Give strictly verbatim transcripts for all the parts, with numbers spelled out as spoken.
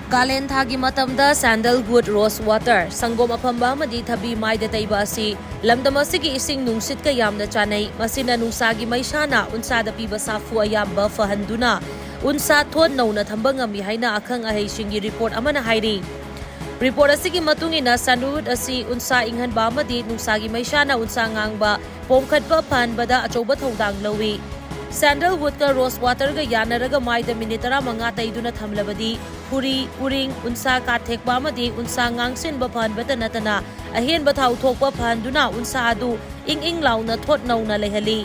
ꯀꯥꯂꯦꯟ ꯊꯥꯒꯤ ꯃꯇꯝꯗ sandalwood, rose water, ꯁꯪꯒꯣꯝ ꯑꯐꯝꯕ ꯑꯃꯗꯤ ꯊꯕꯤ ꯃꯥꯏꯗ ꯇꯩꯕ ꯑꯁꯤ ꯂꯝꯗꯝ ꯑꯁꯤꯒꯤ ꯏꯁꯤꯡ ꯅꯨꯡꯁꯤꯠꯀ ꯌꯥꯝꯅ ꯆꯥꯟꯅꯩ꯫ ꯃꯁꯤꯅ ꯅꯨꯡꯁꯥꯒꯤ ꯃꯩꯁꯥꯅ ꯎꯟꯁꯥꯗ ꯄꯤꯕ ꯁꯥꯐꯨ ꯑꯌꯥꯝꯕ ꯐꯍꯟꯗꯨꯅ ꯎꯟꯁꯥ ꯊꯣꯠ ꯅꯧꯅ ꯊꯝꯕ ꯉꯝꯃꯤ ꯍꯥꯏꯅ ꯑꯈꯪ ꯑꯍꯩꯁꯤꯡꯒꯤ report ꯑꯃꯅ ꯍꯥꯏꯔꯤ꯫ Report ꯑꯁꯤꯒꯤ ꯃꯇꯨꯡ ꯏꯟꯅ, sandalwood ꯑꯁꯤ ꯎꯟꯁꯥ ꯏꯪꯍꯟꯕ ꯑꯃꯗꯤ ꯅꯨꯡꯁꯥꯒꯤ ꯃꯩꯁꯥꯅ ꯎꯟꯁꯥ ꯉꯥꯡꯕ ꯄꯣꯝꯈꯠꯄ ꯐꯍꯟꯕꯗ ꯑꯆꯧꯕ ꯊꯧꯗꯥꯡ ꯂꯧꯏ꯫ Sandalwoodꯀ rose waterꯒ ꯌꯥꯅꯔꯒ ꯃꯥꯏꯗ minute ꯇꯔꯥꯃꯉꯥ ꯇꯩꯗꯨꯅ ꯊꯝꯂꯕꯗꯤ, ꯐꯨꯔꯤ, ꯎꯔꯤꯡ, ꯎꯟꯁꯥ ꯀꯥꯊꯦꯛꯄ ꯑꯃꯗꯤ ꯎꯟꯁꯥ ꯉꯥꯡꯁꯤꯟꯕ ꯐꯍꯟꯕꯇ ꯅꯠꯇꯅ, ꯑꯍꯦꯟꯕ ꯊꯥꯎ ꯊꯣꯛꯄ ꯐꯍꯟꯗꯨꯅ ꯎꯟꯁꯥ ꯑꯗꯨ ꯏꯪ ꯏꯪ ꯂꯥꯎꯅ ꯊꯣꯠ ꯅꯧꯅ ꯂꯩꯍꯜꯂꯤ꯫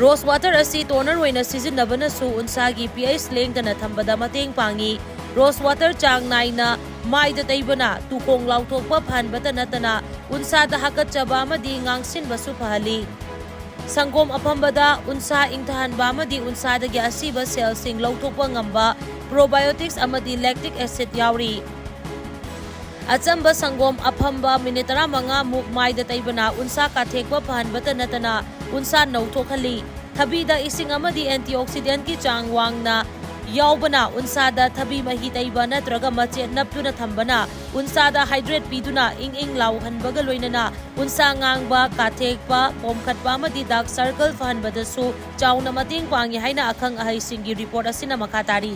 Rose water ꯑꯁꯤ toner ꯑꯣꯏꯅ ꯁꯤꯖꯤꯟꯅꯕꯅꯁꯨ ꯎꯟꯁꯥꯒꯤ pH ꯂꯦꯡꯗꯅ ꯊꯝꯕꯗ ꯃꯇꯦꯡ ꯄꯥꯡꯏ꯫ Rose water ꯆꯥꯡ ꯅꯥꯏꯅ ꯃꯥꯏꯗ ꯇꯩꯕꯅ ꯇꯨꯈꯣꯡ ꯂꯥꯎꯊꯣꯛꯄ ꯐꯍꯟꯕꯇ ꯅꯠꯇꯅ, ꯎꯟꯁꯥꯗ ꯍꯥꯀꯠꯆꯕ ꯑꯃꯗꯤ ꯉꯥꯡꯁꯤꯟꯕꯁꯨ ꯐꯍꯜꯂꯤ꯫ ꯁꯪꯒꯣꯝ ꯑꯐꯝꯕꯗ ꯎꯟꯁꯥ ꯏꯪꯊꯍꯟꯕ ꯑꯃꯗꯤ ꯎꯟꯁꯥꯗꯒꯤ ꯑꯁꯤꯕ cellꯁꯤꯡ ꯂꯧꯊꯣꯛꯄ ꯉꯝꯕ probiotics ꯑꯃꯗꯤ lactic acid ꯌꯥꯎꯔꯤ꯫ ꯑꯆꯝꯕ ꯁꯪꯒꯣꯝ ꯑꯐꯝꯕ minute ꯇꯔꯥꯃꯉꯥ ꯃꯨꯛ ꯃꯥꯏꯗ ꯇꯩꯕꯅ ꯎꯟꯁꯥ ꯀꯥꯊꯦꯛꯄ ꯐꯍꯟꯕꯇ ꯅꯠꯇꯅ ꯎꯟꯁꯥ ꯅꯧꯊꯣꯛꯍꯜꯂꯤ꯫ ꯊꯕꯤꯗ ꯏꯁꯤꯡ ꯑꯃꯗꯤ antioxidantꯀꯤ ꯆꯥꯡ ꯋꯥꯡꯅ ꯌꯥꯎꯕꯅ ꯎꯟꯁꯥꯗ ꯊꯕꯤ ꯃꯍꯤ ꯇꯩꯕ ꯅꯠꯇ꯭ꯔꯒ ꯃꯆꯦꯠ ꯅꯞꯇꯨꯅ ꯊꯝꯕꯅ ꯎꯟꯁꯥꯗ hydrate ꯄꯤꯗꯨꯅ ꯏꯪ ꯏꯪ ꯂꯥꯎꯍꯟꯕꯒ ꯂꯣꯏꯅꯅ ꯎꯟꯁꯥ ꯉꯥꯡꯕ, ꯀꯥꯊꯦꯛꯄ, ꯄꯣꯝꯈꯠꯄ ꯑꯃꯗꯤ dark circle ꯐꯍꯟꯕꯗꯁꯨ ꯆꯥꯎꯅ ꯃꯇꯦꯡ ꯄꯥꯡꯏ ꯍꯥꯏꯅ ꯑꯈꯪ ꯑꯍꯩꯁꯤꯡꯒꯤ report ꯑꯁꯤꯅ ꯃꯈꯥ ꯇꯥꯔꯤ꯫